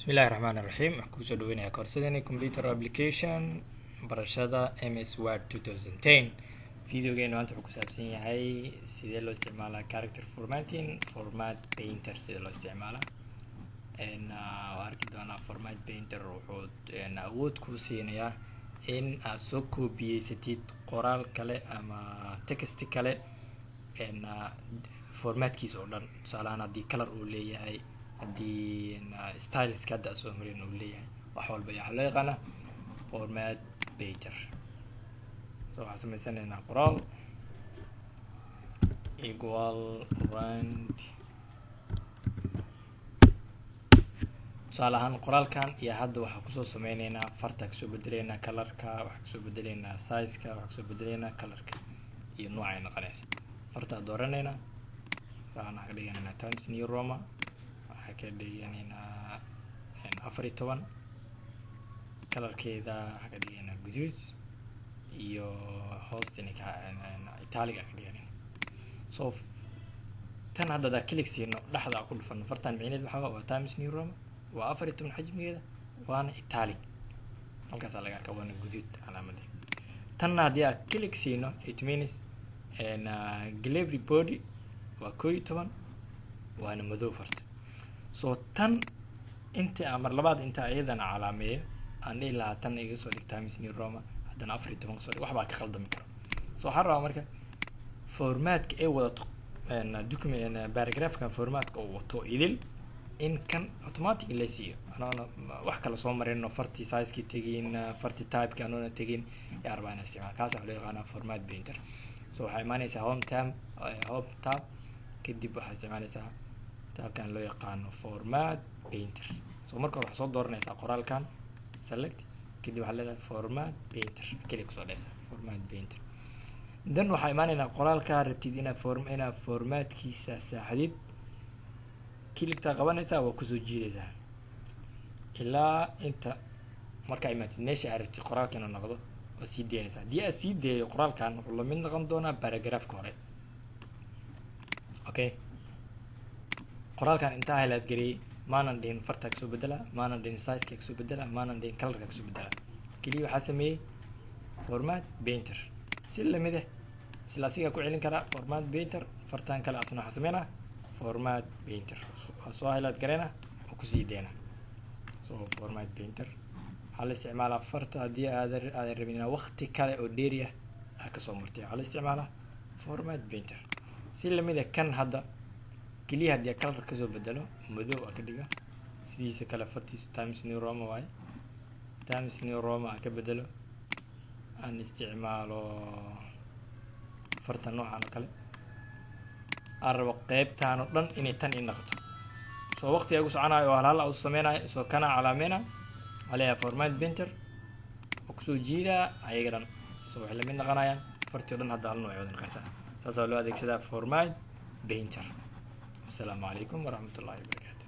Bismillahi raxmaan iraxiim. Waxaan kusoo dhaweynayaa koorsadeni computer application, barashada MS Word 2010. Videogeena maanta wuxuu ku saabsan yahay sidee loo isticmaalaa character formatting, format painter sidee loo isticmaalaa. Waa arki doonaa. Format painter wuxuu awood kuu siinayaa in aad soo koobiyeysatid qoraal kale ama text kale formatkiisa oo dhan. Tusaaleahaan, haddii color uu leeyahay, haddii styleska hadda soo marin uu leeyahay, wax walba ayaa waxaa loo yaqaanaa format painter. So waxaan sameysanaynaa qoraal equal rand. Tusaale ahaan, qoraalkan iyo hadda waxaa kusoo sameyneynaa farta, kasoo bedeleynaa colorka, waxaa kasoo bedeleynaa sizeka, waxaa kasoo bedeleynaa colorka iyo nooca ay noqonaysa. Fartaa dooraneynaa, saan waxaa ka dhiganaynaa Times New Roman, waxaa ka dhiganaynaa 14, colorkeeda waxaa ka dhigaynaa guduud iyo hoostina ka italic ka dhiganayna. So tan hadda hadaa click siino, dhexda ku dhufano, fartan micneed waxaa waa Times New Roman, waa 14 xajmigeeda, waana italic, halkaasaa laga arkaa, waana guduud calaamadii. Tanna haddii aan click siino, it means Calibri Body, waa 11, waana madow farta. So tan inta aan mar labaad inta iyadana calaameeyo, aan dhihi lahaa tan iga soo dhig Times New Roman, haddana 14 kasoo dhig, waxbaa ka khaldami karo. So waxaan rabaa marka formatka ay wadato document paragraphkan, formatka uu wato idil, in kan automatic la siiyo, anoona wax kala soo marino, farti sizekii tegin, farti typeki anoona tegin, yaa rabaa inaan isticmaal. Kaas waxaa loo yaqaanaa format painter. So waxaa imaanaysaa home tab, home tab kadib waxaa isticmaalaysaa tabkan loo yaqaano format painter. So marka hore waxaa soo dooranaysaa qoraalkan, select, kadib waxaa leedahay format painter, keliya kusoo dhehaysaa format painter. Then waxaa imaanaynaa qoraalkaa rabtid inaad formaatkiisa saaxdid, clicktaa qabanaysaa, waa kusoo jiidaysaa ilaa inta markaa imaatid meesha aad rabtid qoraalka inuu noqdo, waa sii daynaysaa. Haddii aad sii dayayo, qoraalkan wuxuu lamid noqon doonaa paragraphka hore. Okay, qoraalkan intaa highlight gariyey, maanan dhihin fartaa kasoo bedela, maanan dhihin sizeka kasoo bedela, maanan dhihin colorka kasoo bedela. Keliya waxaa sameeyey format painter. Si lamid ah isla asigaa ku celin karaa format painter. Fartan kale asna waxaa sameynaa format painter, waa soo highlight gareyna, waa kusii deyna. So format painter waxaa la isticmaalaa farta haddii aadan rabin inaa waqti kale oo dheeri ah aa kasoo martay, waxaa la isticmaalaa format painter. Si lamid ah kan hadda, keliya haddii color kasoo bedelo, madow aa ka dhiga, sidiisa kale fartiisa Times New Roman waaye, Times New Roman aa ka bedelo, aan isticmaalo farta noocan oo kale, aan rabo qeybtaan oo dhan inay tan i noqoto. So waqtiga igu soconayo oo halhal u sameynayo, soo kana calaameyna, waxaa leeyahay format painter, oo kusoo jiidaa ayaga dhan. So waxay lamid noqonayaan fartii o dhan hadda hal nooc ay wada noqonaysaa. Saasaa loo adeegsadaa format painter. Asalaamu calaykum waraxmat ullahi wabarakatu.